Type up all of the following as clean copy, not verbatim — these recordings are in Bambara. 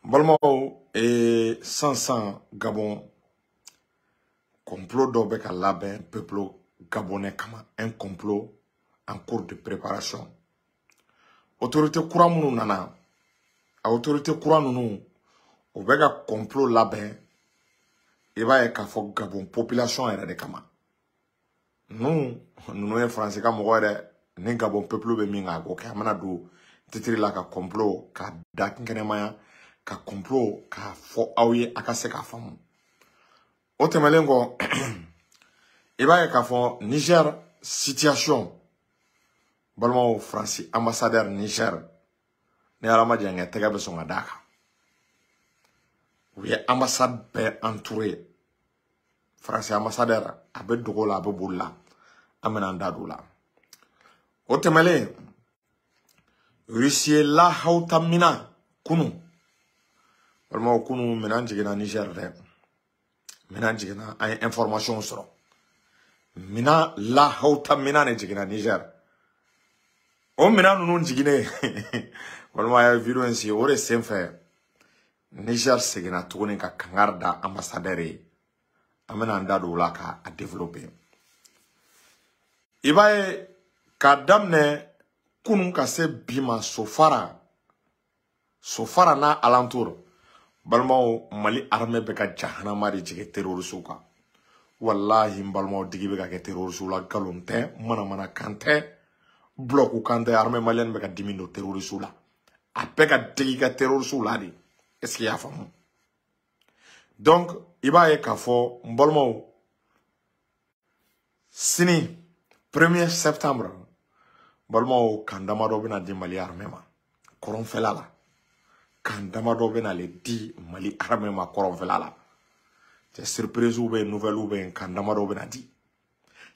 Balimaw, sisan Gabon complot dɔ bɛ ka labɛn peuple gabonais kama, un complot en cours de préparation. Autorité kura minnu nana, a autorité kura ninnu, u bɛ ka complot labɛn, i b'a ye k'a fɔ Gabon population yɛrɛ de kama. Ninnu ye Faransi ka mɔgɔ yɛrɛ ni Gabon peuple bɛ min kan, a k'o kɛ. An bɛna don titre la ka complot k'a da kɛnɛmaya, ka complot k'a fɔ aw ye, a ka se k'a faamu. O tɛmɛnen kɔ, i b'a ye k'a fɔ Niger situation, balimaw, Faransi ambassadeur Niger, ni Ala ma jan kɛ, tɛgɛ bɛ sɔn ka d'a kan. U ye ambassade bɛɛ entouré. Faransi ambassadeur, a bɛ dogo la, a bɛ boli la. An bɛna an da don o la. O tɛmɛnen, Russie lahawuta mina kunu, balimaw, kunu minɛn jiginna Niger dɛ. Minɛn jiginna, an ye information sɔrɔ. Minɛn lahawuta minɛn de jiginna Niger. O minɛn ninnu jiginnen, walima a ye video in sigi, o de senfɛ Niger seginna tuguni ka kangari da ambassadeur ye. An bɛna an da don o la k'a développer. I b'a ye k'a daminɛ kunun ka se bi ma, Sofara, Sofara n'a alentour, balimaw, Mali armée bɛ ka jahanama de jigin terroristew kan. Walahi, n balimaw, digi bɛ ka kɛ terroristew la. Nkalon tɛ, manamanakan tɛ, bloc kan tɛ. Armée malienne bɛ ka dimi don terroristew la, a bɛɛ ka digi ka terroristew la de. Est ce que i y'a faamu? Donc i b'a ye k'a fɔ, n balimaw, sini 1er septembre, balimaw, kan damadɔ bɛna di Mali armée ma kɔrɔnfɛla la. Kan damadɔ bɛna le di Mali armée ma kɔrɔnfɛla la. Cɛ, surprise bɛ yen, nouvelle bɛ yen. Kan damadɔ bɛna di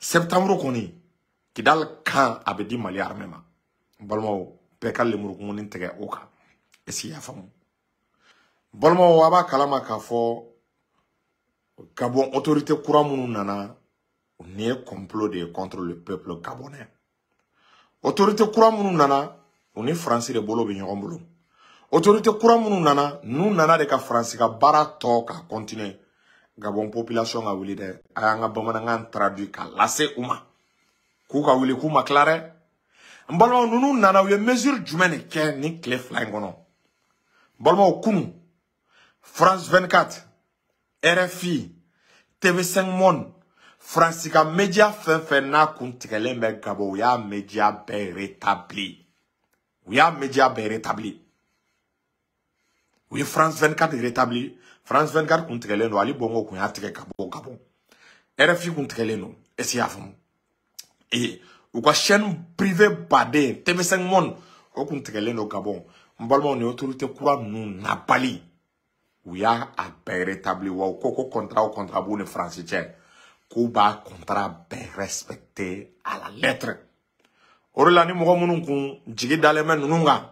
septembre kɔni, Kidal kan, a bɛ di Mali armée ma. N balimaw, bɛɛ ka lemurukumuni tigɛ o kan. Est ce que i y'a faamu? Balimaw, a b'a kalama k'a fɔ Gabon autorité kura minnu nana, nin ye complot de ye contre le peuple gabonais. Autorité kura minnu nana, u ni Faransi de bolo bɛ ɲɔgɔn bolo. Autorité kura minnu nana, n'u nana de ka Faransi ka baara tɔ ka continuer. Gabon population ka wuli dɛ. A y'an ka bamanankan traduit k'a lase u ma k'u ka wuli, k'u ma tila dɛ. N balimaw, ninnu nana, u ye mesure jumɛn de kɛ nin tile 2 in kɔnɔ? Balimaw, kunu France 24, RFI, TV5 Monde, Faransi ka média fɛn fɛn n'a kun tigɛlen bɛ Gabon, u y'a média bɛɛ rétabli. U y'a média bɛɛ rétabli. U ye France 24 rétabli. France 24 kun tigɛlen don, Ali Bongo kun y'a tigɛ ka bɔ Gabon. RFI kun tigɛlen don. Est ce que i y'a faamu? Et u ka chaîne privée baden, TV5 Monde, o kun tigɛlen don Gabon. N balimaw, ni autorité kura ninnu nabali, u y'a a bɛɛ rétabli. Wa u ko ko contrat o contrat b'u ni Faransi cɛ, k'u b'a contrat bɛɛ respecter à la lettre. O de la, ni mɔgɔ minnu kun jigi dalen bɛ ninnu kan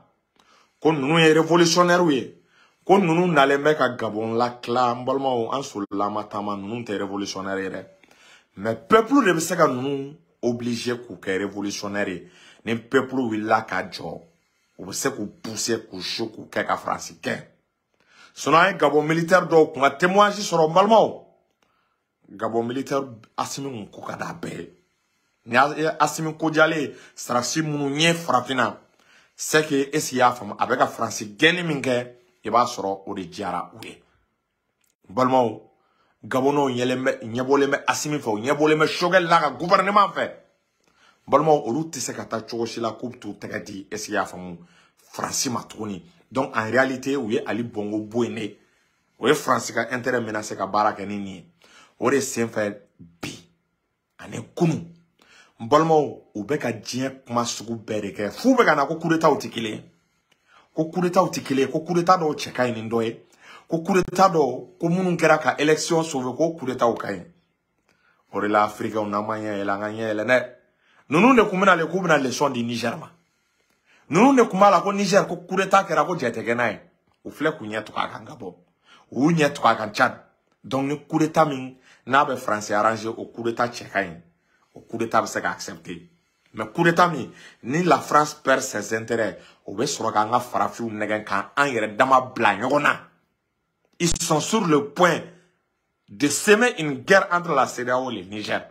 ko ninnu ye révolutionnaire ye, ko ninnu nalen bɛ ka Gabon lakila, n balimaw, an solila, an ma taama. Ninnu tɛ révolutionnaire ye dɛ, mais peuple de bɛ se ka ninnu obligé k'u kɛ révolutionnaire ye. Ni peuple wulila ka jɔ, u bɛ se k'u pousser, k'u su, k'u kɛ ka Faransi kɛ. Sinon an ye Gabon militaire dɔw kun ka témoignage sɔrɔ. N balimaw, Gabon militaire, Asimi kun ko ka d'a bɛɛ ye. Ni Asimi kojalen sarasi minnu ye farafinna, c'est que, est ce que i y'a faamu, a bɛ ka Faransi gɛnni min kɛ, i b'a sɔrɔ o de diyara u ye. Balimaw, Gabonɛw ɲɛbɔlen bɛ Asimi fɛ, u ɲɛbɔlen bɛ Choguel n'a ka gouvernement fɛ. Balimaw, olu tɛ se ka taa cogo si la k'u bɛ t'u tɛgɛ di, est ce que i y'a faamu, Faransi ma tuguni. Donc en réalité, u ye Ali Bongo bɔ yen de, o ye Faransi ka intérêt menacé ka baara kɛ ni nin ye. O de senfɛ, bi ani kunu, n balimaw, u bɛ ka diɲɛ kuma sugu bɛɛ de kɛ. F'u bɛ ka na ko coup d'état tɛ kelen ye, ko coup d'état tɛ kelen ye, ko coup d'état dɔw cɛ ka ɲi ni dɔ ye, ko coup d'état dɔw, ko minnu kɛra ka élection sauver, ko coup d'état ka ɲi. O de la, Africains, n'an ma ɲɛ yɛlɛ, an ka ɲɛ yɛlɛ dɛ. Ninnu de kun bɛna le k'u bɛna leçon di Niger ma. Ninnu de kun b'a la ko Niger, ko coup d'état kɛra, ko jɛ tɛ kɛ n'a ye. U filɛ k'u ɲɛ tugu a kan ka bɔ, u y'u ɲɛ tugu a kan Tchad. Donc ni coup d'état min n'a bɛ Faransi arranger, o coup d'état cɛ ka ɲi, o coup d'état bɛ se ka accepter. Mais coup d'état min ni la France perd ses intérêts, o bɛ sɔrɔ k'an ka farafinw nɛgɛn, k'an yɛrɛ dama bila ɲɔgɔn na. Ils sont sur le point de semer une guerre entre la CEDEAO et le Niger.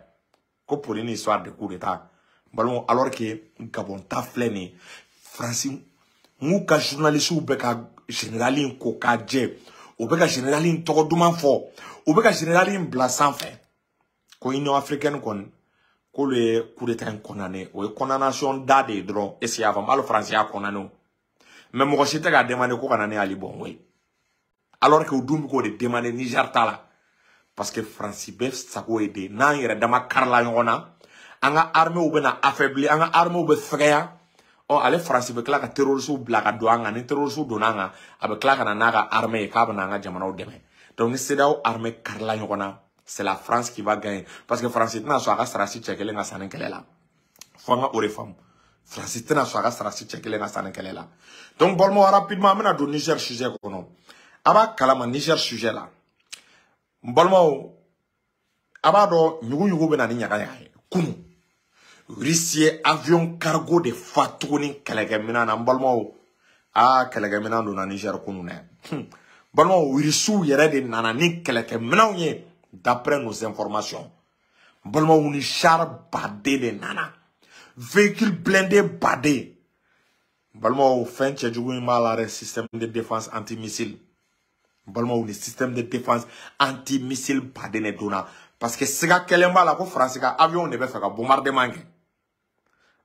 Ko pour une histoire de coup d'État. Balimaw, alors que Gabon ta filɛ nin ye, Faransi n'u ka journalistes bɛ ka général in ko k'a jɛ, u bɛ ka général in tɔgɔ duman fɔ, u bɛ ka général in bila sanfɛ. Ko Union africaine kɔni, k'olu ye coup d'État in condamné. O ye condamnation da de ye dɔrɔn. Est ce que i y'a faamu? Hali Faransi y'a condamné o. Mais mɔgɔ si tɛ k'a demander ko ka na ni Ali Bongo ye. Alors que u dun bɛ k'o de demander Niger ta la. Parce que Faransi bɛ sago ye de n'an yɛrɛ dama karila ɲɔgɔn na, an ka armée bɛ na affaiblir, an ka armée bɛ fɛgɛya. Ɔ ale Faransi bɛ tila ka terroristes bila ka don an kan. Ni terroristes donna an kan, a bɛ tila ka na n'a ka armée ye k'a bɛ na an ka jamanaw dɛmɛ. Donc ni CEDEAO armée karila ɲɔgɔn na, c'est la France qui va gagner. Parce que France tɛna sɔn a ka sarasi cɛ kelen ka sanni kɛlɛ la. Fo an ka o de faamu. France tɛna sɔn a ka sarasi cɛ kelen ka sanni kɛlɛ la. Donc balimaw, rapidement, an bɛna don Niger sujet kɔnɔ. A b'a kalama Niger sujet la. N balimaw, a b'a dɔn ɲugu-ɲugu bɛ na ni ɲaga-ɲaga ye. Kunun, Russie ye avion cargo de fa tuguni kɛlɛkɛminɛn na. N balimaw, aa kɛlɛkɛminɛn donna Niger kunun dɛ. Balimaw, Russiw yɛrɛ de nana ni kɛlɛkɛminɛnw ye d'après nos informations. N balimaw, ni char baden de nana. Véhicule blindé baden. N balimaw, fɛn cɛjugu in b'a la dɛ, système de défense antimissile. N balimaw, ni système de défense antimissile baden de donna. Parce que siga kɛlen b'a la ko Faransi ka avion de bɛ fɛ ka bombardement kɛ.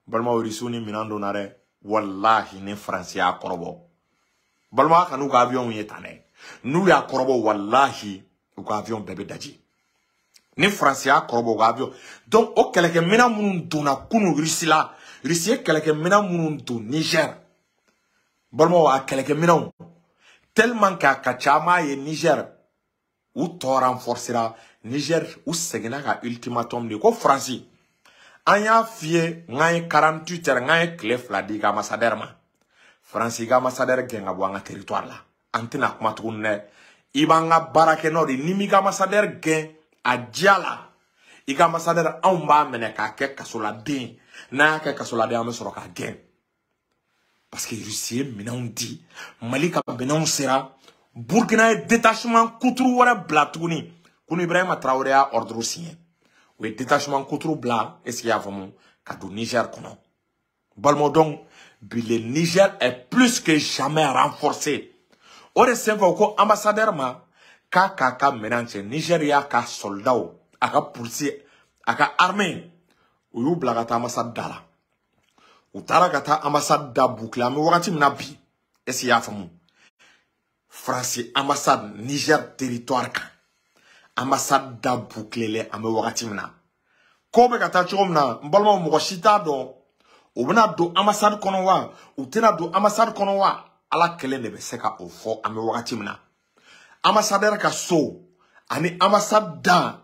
Balimaw, Russiw ni minɛn donna dɛ. Wallahi ni Faransi y'a kɔrɔbɔ. Balimaw, ka n'u ka avion ye tan dɛ. N'u y'a kɔrɔbɔ, wallahi u ka avion bɛɛ bɛ daji. Ni Faransi y'a kɔrɔbɔ u ka avion. Donc o kɛlɛkɛminɛn minnu donna kunun Russie la, Russie ye kɛlɛkɛminɛn minnu don Niger. Balimaw, a kɛlɛkɛminɛnw tellement que a ka ca an b'a ye Niger u tɔ renforcera. Niger u seginna ka ultimatum de ko Faransi, an y'a f'i ye n'an ye 48 heures, n'an ye tile 2 di i ka ambassadeur ma. Faransi, i ka ambassadeur gɛn ka bɔ an ka territoire la. An tɛna kuma tuguni dɛ. I b'an ka baara kɛ n'o de ye. N'i m'i ka ambassadeur gɛn a diya la, i ka ambassadeur anw b'a minɛ k'a kɛ kasoladen. N'an y'a kɛ kasoladen, an bɛ sɔrɔ k'a gɛn. Parce que Russie ye minɛnw di, Mali ka minɛnw sera, Burkina ye détachement kuturu wɛrɛ bila tuguni. Kunu Ibrahima Traoré y'a ordre signé. U ye détachement kuturu bila, est-ce que i y'a faamu, ka don Niger kɔnɔ. Balimaw, donc bi le Niger est plus que jamais renforcé. O de senfɛ u ko ambassadeur ma k'a k'a ka minɛn cɛ. Niger y'a ka soldats, a ka policier, a ka armée, u y'u bila ka taa ambassade da la. U taara ka taa ambassade da boucler. An bɛ wagati min na bi, est-ce que i y'a faamu, Faransi ambassade Niger territoire kan, ambassade da boucler an bɛ wagati min na. Ko bɛ ka taa cogo min na, n balimaw, mɔgɔ si t'a dɔn u bɛna don ambassade kɔnɔ wa u tɛna don ambassade kɔnɔ wa. Ala kelen de bɛ se ka o fɔ an bɛ wagati min na. Ambassadeur ka so ani ambassade da,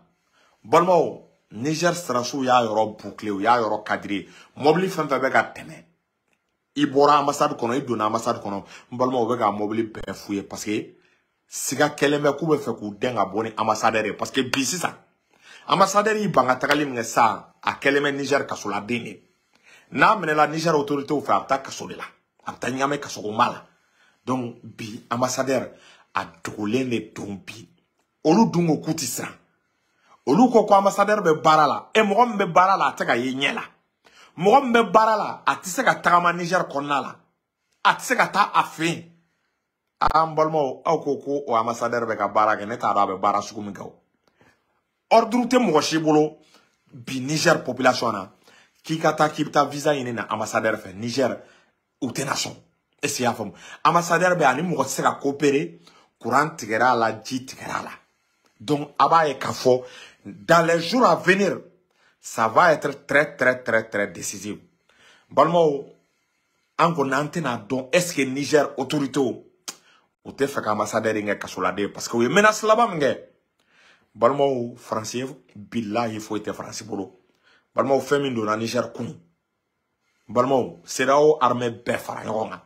balimaw, Niger sirasiw y'a yɔrɔ boucler, u y'a yɔrɔ cadrer. Mobili fɛn fɛn bɛ ka tɛmɛ, i bɔra ambassade kɔnɔ, i donna ambassade kɔnɔ, n balimaw, u bɛ ka mobili bɛɛ f'u ye. Parce que siga kɛlen bɛ k'u bɛ fɛ k'u dɛn ka bɔ ni ambassadeur ye. Parce que bi sisan ambassadeur y'i ban ka tagali min kɛ sisan, a kɛlen bɛ Niger kasoladen de ye. N'a minɛla Niger autorités fɛ, a bɛ taa kaso de la, a bɛ taa ɲamɛ kasogoba la. Donc bi ambassadeur a dogolen de don bi. Olu dun ko k'u ti siran. Olu ko ko ambassadeur bɛ baara la. E mɔgɔ min bɛ baara la, a tɛ ka ye ɲɛ la. Mɔgɔ min bɛ baara la, a tɛ se ka tagama Niger kɔnɔna la, a tɛ se ka taa a fɛ yen. An balimaw, aw ko ko o ambassadeur bɛ ka baara kɛ, ne t'a dɔn a bɛ baara sugu min kɛ o. Ordre tɛ mɔgɔ si bolo bi Niger population na k'i ka taa k'i bɛ taa visa ɲini na ambassadeur fɛ Niger, u tɛna sɔn. Est ce que i y'a faamu? Ambassadeur bɛ ani mɔgɔ tɛ se ka coopérer. Courant tigɛra a la, ji tigɛra a la. Donc a b'a ye k'a fɔ dans les jours à venir, ça va être très très très très décisif. Balimaw, an kɔni an tɛna dɔn est ce que Niger autorité u tɛ fɛ ka ambassadeur in kɛ kasoladen, parce que u ye menace laban min kɛ. Balimaw, Faransi bilahi foyi tɛ Faransi bolo. Balimaw, fɛn min donna Niger kunun, balimaw, CEDEAO armée bɛɛ fara ɲɔgɔn kan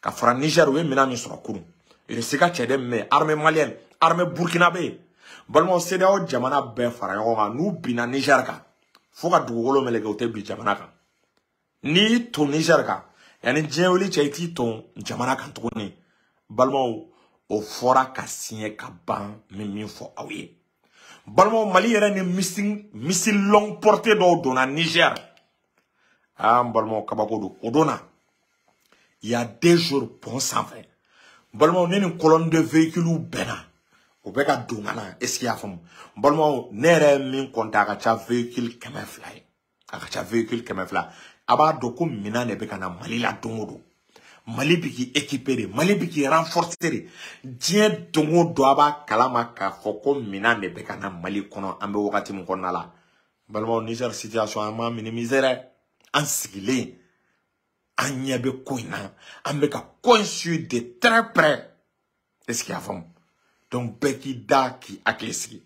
ka fara Niger, u ye minɛn min sɔrɔ kunun, Russie ka cɛden min bɛ yen, armée malienne, armée burkinabé, balimaw, CEDEAO jamana bɛɛ fara ɲɔgɔn kan, n'u binna Niger kan fo ka dugukolo meleke, u tɛ bin jamana kan. N'i y'i ton Niger kan, yanni diɲɛ wuli cɛ, i t'i ton jamana kan tuguni. Balimaw, O fɔra ka signer ka ban min fɔ aw ye. Balimaw, Mali yɛrɛ ni missile longue portée dɔw donna Niger. Ah, n balimaw, kabako don. O donna il y a 2 jours, pont sanfɛ. Balimaw, ne ni colonne de véhicules bɛnna, o bɛ ka don ka na. Est ce que i y'a faamu? Balimaw, ne yɛrɛ ye min compter, a ka ca véhicule 200 ye, a ka ca véhicule 200. A b'a dɔn ko minɛn de bɛ ka na Mali la don o don. Mali bɛ k'i équiper de, Mali bɛ k'i renforcer de. Diɲɛ don o don, a b'a kalama k'a fɔ ko minɛn de bɛ ka na Mali kɔnɔ. An bɛ wagati min kɔnɔna la, balimaw, Niger situation, an m'a minimiser dɛ. An sigilen, an ɲɛ bɛ ko in na, an bɛ ka ko in suivre de très près. Est ce que i y'a faamu? Donc bɛɛ k'i da k'i hakili sigi.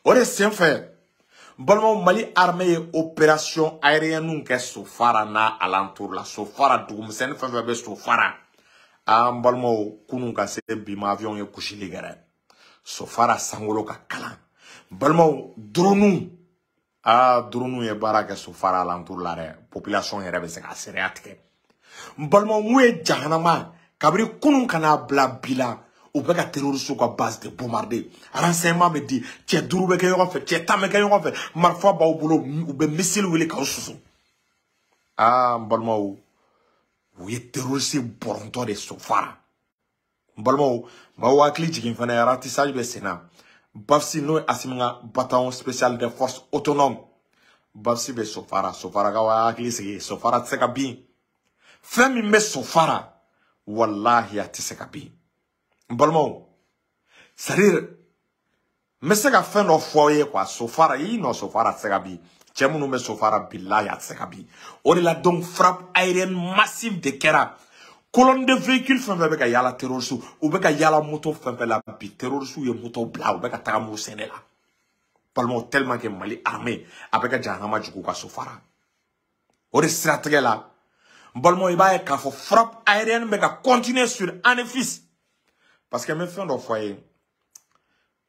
O de senfɛ, balimaw, Mali armée ye opération aérienne kɛ Sofara n'a alentour la. Sofara, dugumisɛnnin fɛn fɛn bɛ Sofara, an balimaw, kunun ka se bi ma, avion ye kusili kɛ dɛ. Sofara sankolo ka kalan. Balimaw, drone, aa, drone ye baara kɛ Sofara alentour la dɛ. Population yɛrɛ bɛ se ka seereya tigɛ. N balimaw, mun ye jahanama? Kabini kunun ka n'a bila bi la, u bɛ ka terroriste ka base de bombarder. Renseignement bɛ di, cɛ 5 bɛ kɛ ɲɔgɔn fɛ, cɛ 10 bɛ kɛ ɲɔgɔn fɛ, marifa b'aw bolo, u bɛ missile wuli k'aw susu. Aa, n balimaw, u ye terroriste bɔrɔntɔ de Sofara. N balimaw, maaw hakili jigin fana, ratissage bɛ sen na. BAFSI, n'o ye Asimi ka bataillon spécial des forces autonomes, BAFSI bɛ Sofara. Sofarakaw, a hakili sigi, Sofara tɛ se ka bin. Fɛn min bɛ Sofara, walahi, a tɛ se ka bin. N balimaw, c'est à dire n bɛ se ka fɛn dɔ fɔ aw ye quoi. Sofara i nɔ, Sofara tɛ se ka bin. Cɛ minnu bɛ Sofara, bilahi, a tɛ se ka bin. O de la donc, frappe aérienne massive de kɛra. Colonne de véhicule fɛn fɛn bɛ ka yaala, terroriste u bɛ ka yaala moto fɛn fɛn la bi, terroriste ye moto bila, u bɛ ka taga mun sen de la. Balimaw, tellement que Mali armée a bɛ ka jahanama jugu ka Sofara. O de siratigɛ la, n balimaw, i b'a ye k'a fɔ frappe aérienne bɛ ka continuer sur Anefis. Parce que n bɛ fɛn dɔ fɔ a ye,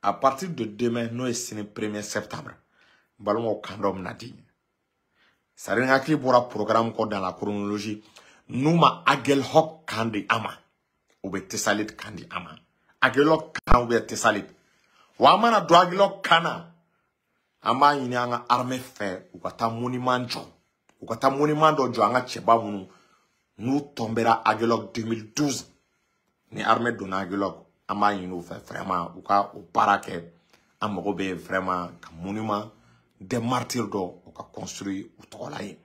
à partir de demain, n'o ye sini 1er septembre, n balimaw, kan dɔ bɛna di. C'est à dire n hakili bɔra programme kɔ dans la chronologie. N'u ma Aguelhok kan di an ma, u bɛ Tesalit kan di an ma. Aguelhok kan ou bien Tesalit. Wa an mana don Aguelhok kan na, an b'a ɲini an ka armée fɛ, u ka taa monument jɔ, u ka taa monument dɔ jɔ an ka cɛba minnu n'u tombera Aguelhok 2012. Ni armée donna Aguelhok, an b'a ɲini u fɛ vraiment u ka o baara kɛ. An mago bɛ vraiment ka monument des martyrs dɔ u ka construire u tɔgɔ la yen.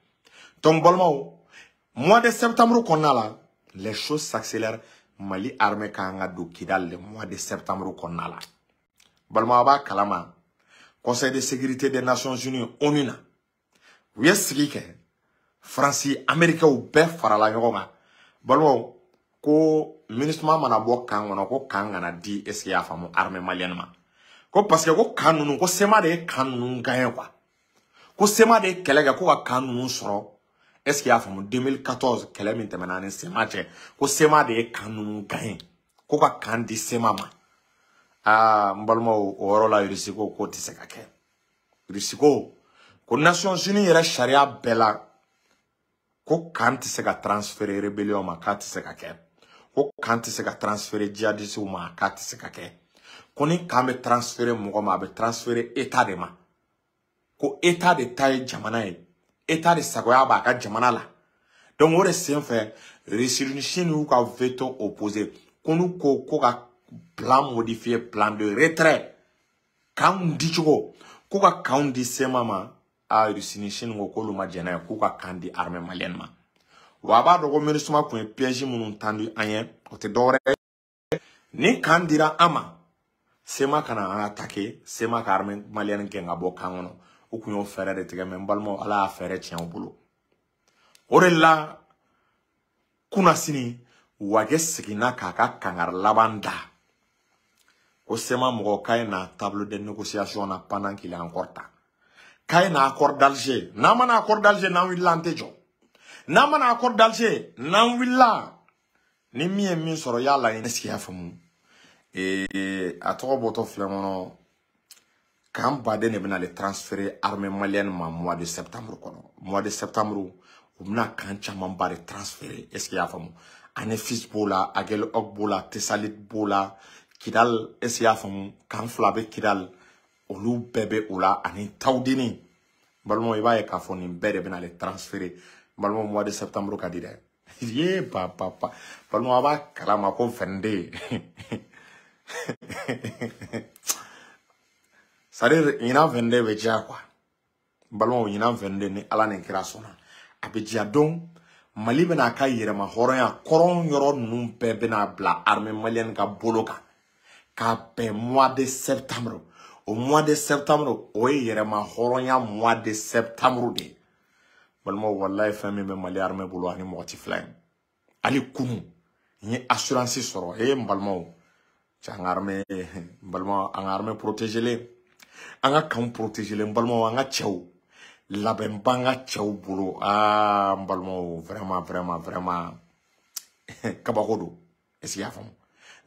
Donc balimaw, mois de septembre kɔnɔna la, les choses s'accélèrent. Mali armée kan ka don Kidal le mois de septembre kɔnɔna la. Balimaw, a b'a kalama, Conseil de sécurité des Nations Unies, ONU na, u ye sigi kɛ. Faransi, Américains bɛɛ farala ɲɔgɔn kan, balimaw, ko MINUSMA mana bɔ camp kɔnɔ, ko camp kana di, est ce que i y'a faamu, armée malienne ma. Ko parce que ko camp ninnu, ko CMA de ye camp ninnu gagné quoi. Ko CMA de ye kɛlɛ kɛ ko ka camp ninnu sɔrɔ. Est ce que i y'a faamu? 2014 kɛlɛ min tɛmɛna ni CMA cɛ, ko CMA de ye camp ninnu gagné, ko ka camp di CMA ma. Aa, n balimaw, o yɔrɔ la, Russie ko k'o tɛ se ka kɛ. Russie ko Nations Unies yɛrɛ sariya bɛɛ la, ko camp tɛ se ka transférer rébellion ma, k'a tɛ se ka kɛ. Ko camp tɛ se ka transférer djihadistes ma, k'a tɛ se ka kɛ. Ko ni camp bɛ transférer mɔgɔ ma, a bɛ transférer état de ma. Ko état de ta ye jamana ye, état de sagoya b'a ka jamana la. Donc o de senfɛ, Russie ni Chine y'u ka veto opposé. Ko n'u ko ko ka plan modifier, plan de retrait, camp di cogo, ko ka camp di CMA ma, a Russie ni Chine ko k'olu ma jɛn n'a ye, k'u ka camp di armée malienne ma. Wa a b'a dɔn ko MINUSMA kun ye piège minnu tendu an ye, o tɛ dɔwɛrɛ ye. Ni camp dira an ma, CMA kana an attaquer, CMA ka armée malienne gɛn ka bɔ camp kɔnɔ. U kun y'o fɛɛrɛ de tigɛ. Mais n balimaw, Ala y'a fɛɛrɛ tiɲɛ u bolo. O de la, kunnasini, Wage seginna k'a ka kangari laban da ko CMA mɔgɔ k'a ye na table de négociation na pendant qu'il est encore temps, k'a ye na accord d'Alger. N'an mana accord d'Alger, n'an wulila, an tɛ jɔ. N'an mana accord d'Alger, n'an wulila, ni min ye min sɔrɔ, i y'a laɲini. Est ce que i y'a faamu? A tɔgɔ bɔtɔ filɛ kɔnɔ, camp baden de bɛna le transférer armée malienne ma mois de septembre kɔnɔ. Mois de septembre, u bɛna camp camanba de transférer. Est ce que i y'a faamu? Anefis b'o la, Aguelhok b'o la, Tesalit b'o la. Kidal est-ce que y'a faamu kan fila bɛ Kidal olu bɛɛ bɛ o la ani Tawudeni balimaw i b'a ye k'a fɔ nin bɛɛ de bɛna ale transférer balimaw mois de septembre ka di dɛ ye pa pa pa balimaw a b'a kalama ko 22 c'est-à-dire ɲinan 22 bɛ diya quoi balimaw ɲinan 22 ni Ala ni kira sɔnna a bɛ diya donc Mali bɛna a ka yɛrɛma hɔrɔnya kɔrɔn yɔrɔ ninnu bɛɛ bɛna bila armée malienne ka bolo kan k'a bɛn mois de septembre o mois de septembre o ye yɛrɛma hɔrɔnya mois de septembre de ye balimaw walayi fɛn min bɛ Mali armée bolo ani mɔgɔ tɛ fila ye hali kunu n ye assurance sɔrɔ e n balimaw cɛ an ka armée n balimaw an ka armée protégelen an ka kanw protégelen n balimaw an ka cɛw labɛn b'an ka cɛw bolo aa n balimaw vraiment vraiment vraiment kabako don est-ce que i y'a faamu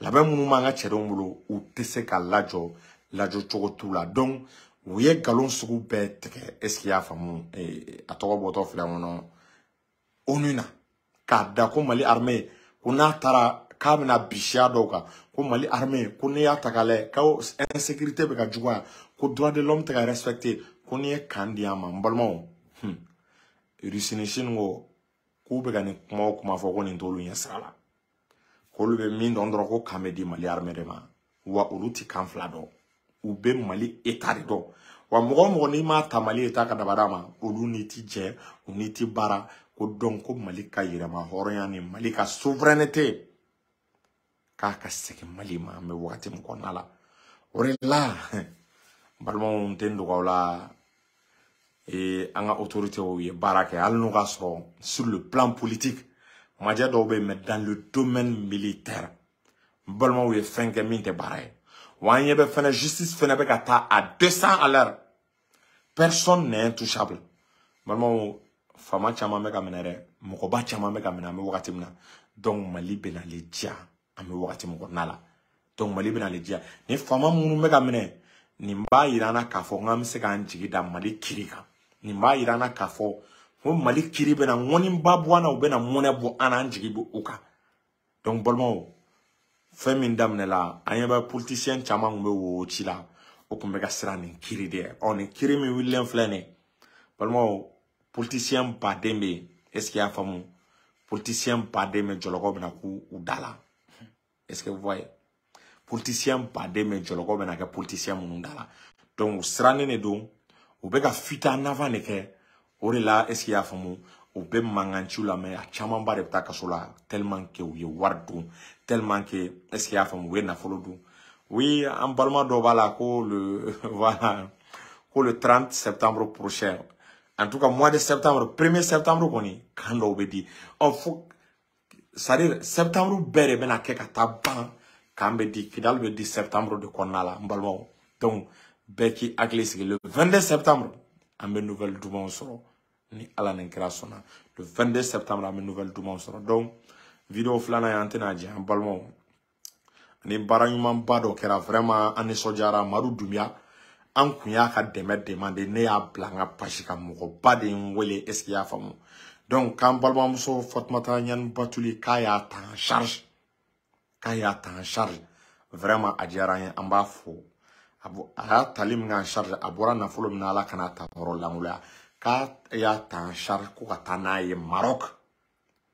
labɛn minnu b'an ka cɛdenw bolo u tɛ se ka lajɔ lajɔ cogo t'u la donc u ye nkalon sugu bɛɛ tigɛ est-ce que i y'a faamu a tɔgɔ bɔtɔ filɛ kɔnɔ ONU na k'a da ko Mali armée ko n'a taara k'a bɛna bi siya dɔw kan ko Mali armée ko n'i y'a ta k'a lajɛ ko insécurité bɛ ka juguya ko droit de l'homme tɛ ka respecter ko n'i ye kan di an ma n balimaw Russie ni Chine ko k'u bɛ ka nin kuma o kuma fɔ ko nin t'olu ɲɛ sira la k'olu bɛ min dɔn dɔrɔn ko kan bɛ di Mali armée de ma wa olu ti kan fila dɔn u bɛ Mali état de dɔn wa mɔgɔ o mɔgɔ n'i m'a ta Mali état ka dabada ma olu n'i ti jɛ u n'i ti baara ko donc ko Mali ka yɛrɛma hɔrɔnya ni Mali ka souveraineté k'a ka segin Mali ma an bɛ wagati min kɔnɔna la o de la balimaw n tɛ n dogo aw la an ka autorités ye baara kɛ hali n'o ka sɔrɔ sur le plan politique majɛ dɔw bɛ yen mais dans le domaine militaire n balimaw ye fɛn kɛ min tɛ baara ye wa an ɲɛ bɛ fɛnɛ justice fɛnɛ bɛ ka taa à 200 à l'heure personne n'est intouchable balimaw faama caman bɛ ka minɛ dɛ mɔgɔba caman bɛ ka minɛ an bɛ wagati min na donc Mali bɛna ale diya an bɛ wagati min kɔnɔna la donc Mali bɛna ale diya ni faama minnu bɛ ka minɛ nin b'a yira an na k'a fɔ k'an bɛ se k'an jigi da Mali kiri kan nin b'a yira an na k'a fɔ ko Mali kiri bɛna ŋɔniba bɔ an na u bɛna mɔnɛ bɔ an na an jigi bɛ u kan donc balimaw fɛn min daminɛla an ɲɛ bɛ politicien caman kun bɛ wo ci la o kun bɛ ka siran nin kiri de ɔ nin kiri min wulilen filɛ nin ye balimaw politicien baden bɛ yen est ce que i y'a faamu politicien baden bɛ jɔlɔkɔ bɛna k'u da la est ce que vous voyez politicien baden bɛ jɔlɔkɔ bɛna kɛ politicien minnu da la donc u sirannen de don u bɛ ka fuite en avant de kɛ o de la est ce que i y'a faamu u bɛ mankan ciw la mais a camanba de bɛ taa kaso la tellement que u ye wari dun tellement que est ce que i y'a faamu u ye nafolo dun oui an balima dɔ b'a la ko le voilà ko le 30 septembre prochain en tout cas mois de septembre 1er septembre kɔni kan dɔw bɛ di ɔ fo c'est à dire septembre bɛɛ de bɛna kɛ ka taa ban kan bɛ di Kidal bɛ di septembre de kɔnɔna la n balimaw donc bɛɛ k'i hakili sigi le 22 septembre an bɛ nouvelle dumanw sɔrɔ ni Ala ni kira sɔnna le 22 septembre an bɛ nouvelle dumanw sɔrɔ donc vidéo filanan ye an tɛna jɛ an balimaw ni baara ɲumanba dɔ kɛra vraiment an nisɔndiyara Madu Dunbiya an kun y'a ka dɛmɛ demande ne y'a bila n ka page kan mɔgɔba de ye n wele est ce que i y'a faamu donc k'an balimamuso Fatumata Ɲani Batuli k'a y'a ta en charge k'a y'a ta en charge vraiment a diyara an ye an b'a fo a y'a tali min kɛ en charge a bɔra nafolo min na Ala kana ta yɔrɔ lankoloya k'a y'a ta en charge ko ka taa n'a ye Maroc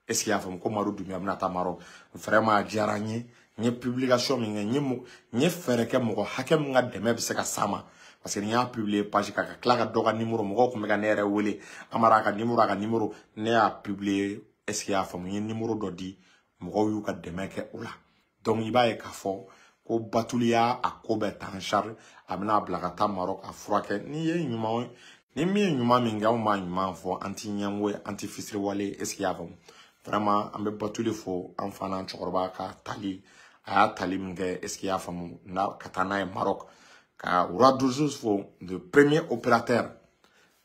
est ce que i y'a faamu ko Madu Dunbiya bɛna taa Maroc vraiment a diyara n ye n ye publication min kɛ n ye fɛɛrɛ kɛ mɔgɔ hakɛ min ka dɛmɛ bɛ se ka s'a ma parce que n y'a publier page kan ka tila ka dɔ ka numéro mɔgɔw tun bɛ ka ne yɛrɛ wele Amara a ka numéro a ka numéro ne y'a publier est ce que i y'a faamu n ye numéro dɔ di mɔgɔw y'u ka dɛmɛ kɛ o la donc i b'a ye k'a fɔ ko Batuli y'a a ko bɛɛ ta en charge a bɛna bila ka taa Maroc a furakɛ n'i ye ɲuman ni min ye ɲuman min kɛ anw b'a ɲuman fɔ an ti ɲɛngo ye an ti fisiriwale ye est ce que i y'a faamu vraiment an bɛ Batuli fo an fa n'an cɛkɔrɔba ka tali a y'a tali min kɛ est ce que i y'a faamu n'a ka taa n'a ye Maroc ka Roi Douze fo le premier opérateur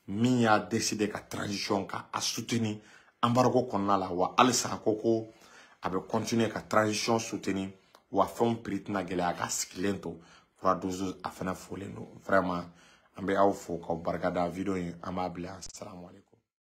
min y'a décidé ka transition ka a soutenir embargo kɔnɔna la wa halisa a ko ko a bɛ continuer ka transition soutenir wa fɛnw prix tɛna gɛlɛya ka sigilen to Roi Douze a fana folen don vraiment an bɛ aw fo k'aw barikada vidéo in an b'a bila salamu aleykum.